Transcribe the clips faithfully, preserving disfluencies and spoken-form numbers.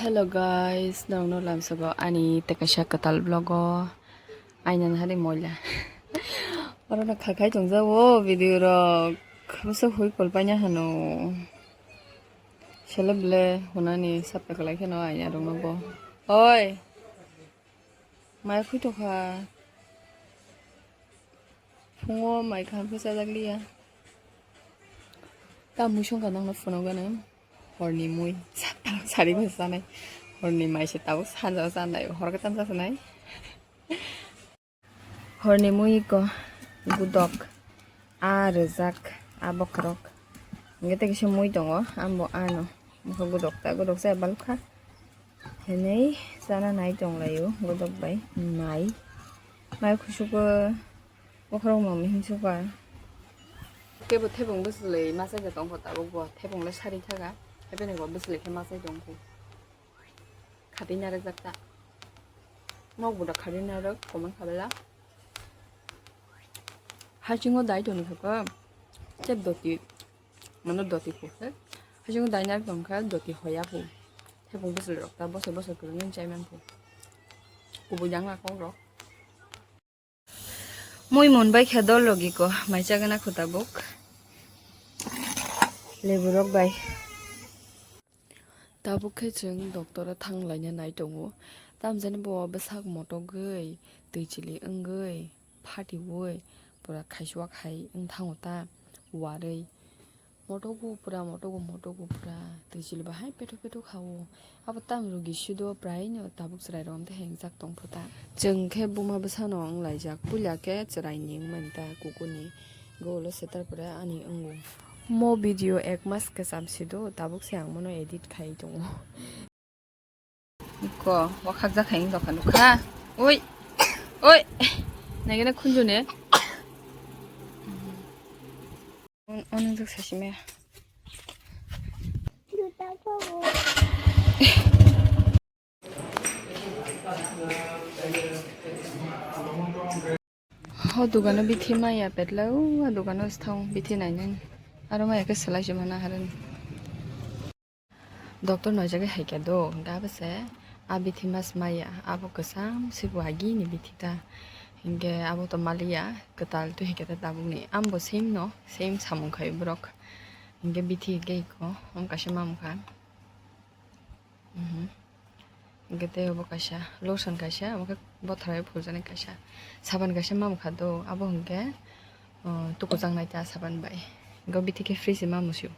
Hello guys, norokno lamsogo ani tekaisa kwtal vlog o. Aina hari moila. Oro no khakhai tongjago video rok. Bwsa hui kolpaina hano. Sele ble hunani sapta kwlai kheno aina rokno bo. Oi. Mai khui tokha. Phungo mai kaham khe chajak liya. Ta mui songkha nangno phunukgano. Horni mui. Sari bwsa chanai. Horni mai se tabuk sanja o chanai. Hor kwtal cha chanai. Horni mui ko gudok. A rwjak. A bokhorok. Hingke tei kisa mui tongo. Ambo ano. Bokha gudok ta. Gudok cha balukha. Hinui chana nai tonglaio, godok bai mai. Mai khusugo bokhorok no mihim suka. Kebo thebong bwswlwi machai ja tongkho tabuk bo, thebong le sari thaga, haibini bo bwswlwi khe machai tongkho. Khatwi narwk jak ta. Nok bo da khatwi narwk, komon khabela. Hachingo dai tongkha ko, chep doti. Mano doti kok he. Hajong daina tongkha doti hoya bo. Thebong bwswlwi rok ta bosor bosor kwrwngwi chai mankho. Kubui dang na kok rok. Mui mon bai kha dol logi ko mai chagana kho tabuk. Lebu rok bai. Tabuk khe chwng doctor o thang laina nai tongo. Tamjani bo bwsak motogwi, twi chili wngwi, phatiwi, pura khaisuak hai wng thango ta warwi. Motogo pura, motogo, motogo pura. Twi chili bahai petok petok kha o. Abo tam rogi sudo prai no tabuk chwrai rok tei hwngjak tong pho ta. Chwng khe buma bwsa no wng laijak. Puila khe chwrai ni wng mani ta kuku ni. Go ulo se tar pore ani wngo. Mo video ek mas kwcham si do, tabuk se ang mono edit khai tongo. Ko, wakhak jak hai wng tongkha nukha. Oi, oi, naigena khunju ne. On, on jak sasi me. Ho dogano bithi maya petla, o dogano thang bithi nainani. Aro maya khe selai se mana harani. Doctor noijagwi hai khe do, hwnkhe abo se a bithi mas maya, abo kwcham se bo agini bithi ta. Hinkhe abo to maliya, kwtal twi hai khe ta tabukni. Ambo same no, same samung khai borok. Hinkhe bithi hinkhe iko, wng kaisa mamkha. Mhm. Hingke tei obo kaisa lotion kaisa, omo khe bothoroi phuljaknai kaisa saban kaisa mamkha do, abo hingke, uh, tukujaknai ta saban bai. Hingke bithi khe free se mamu sio.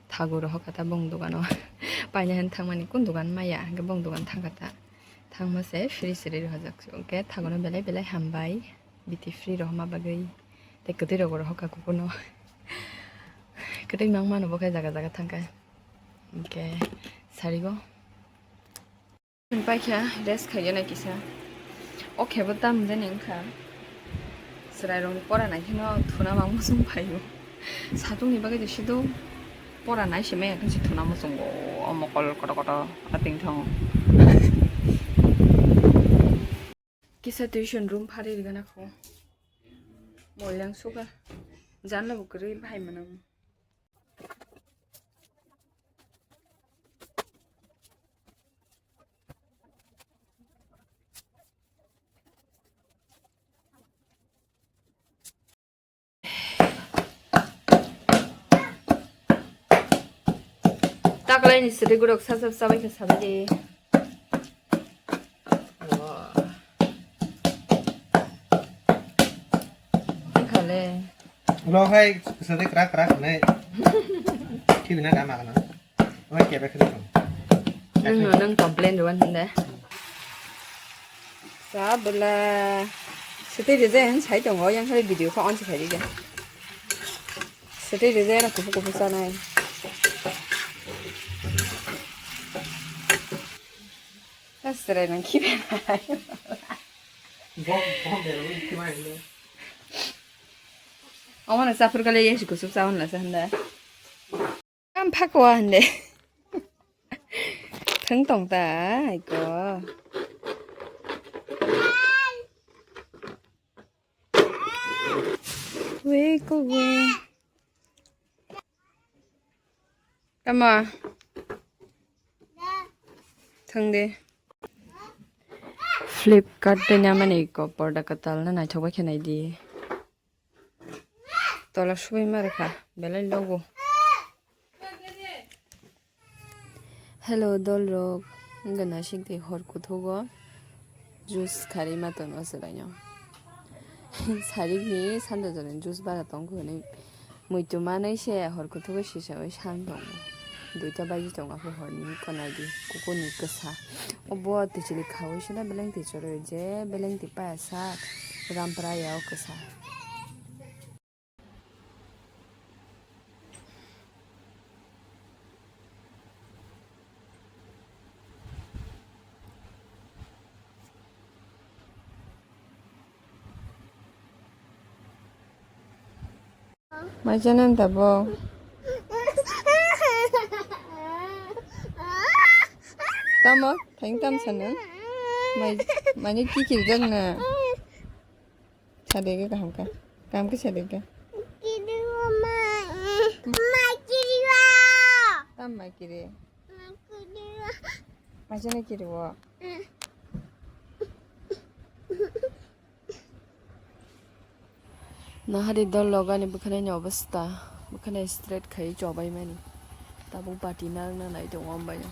Thago rohor kha ta bong dogano. Paina hin thangmani kun dogan maya, hingke bong dogan thangkha ta. Thangma se free se ri rohorjak sio. Hingke thagono belai belai hambai. Bithi free rohorma bagwi. Tei kwtwi rogo rohor kha kukuno. Kwtwi mang mano bo khe jaga jaga thangkha. Hingke sarigo. Paikha rest khaigena kisa. O khebo tam jani wngkha. Chwrairokni pora naikheno thuna ma muchung phaio. Satung ni bagwi je sido pora nai se maya khe se thuna muchungo. O mokol koto koto a tengthong. Kisa tuition room phari rigana kho. Moilang suka. Janla bo kwrwi bahai manang. Taklaini sri gurok sasap sabai khe sabai di. Wah. Khale. Ulo hai sade krak krak ne. Kibina dama kana. Oi kebe khri ko. Nang no nang complain ruan hinde. Sa bela. Sete de jen sai tongo yang hari video ko on se khai de. Sete de jen kupu kupu sanai. Asre nang kibe. Bok bok de ro kibe. Omo na sapur kale yesi kusuk sa on la sa handa. Kam phakwa hande. Thang tong ta, aiko. Wei ko wei. Tama. Thang de. Flipkart de namani ko porda katal na naithok bai khe nai di. Tola subui ma rwkha belai logo. Hello dolrok, wngkha naisik tei hor kuthugo juice kharwi ma tongo chwraino. Sarikni sanda jorani juice bara tongkha hwnwi muitu manwi se hor kuthugo sisawi san tongo. Duita baji tongo, aphuru horni kwnai di, kukurni kwsa. Obo twi chwli khawi sino beleng twi chorwi je beleng twi paya sak rampra ya o kwsa. Mai chana tabok. Tamo, thaing tam sana. Mai, mani kikir jak na. Sadega kaham ka. Kaham ka sadega. Kiriwo ma. Ma kiriwo. Tam ma kiri. Ma kiriwo. Mai chana kiriwo. Nahari dol logani bwkhanani obostha, bwkhana straight khai chobaimani. Tabuk bati narwkna nai tongo ambai.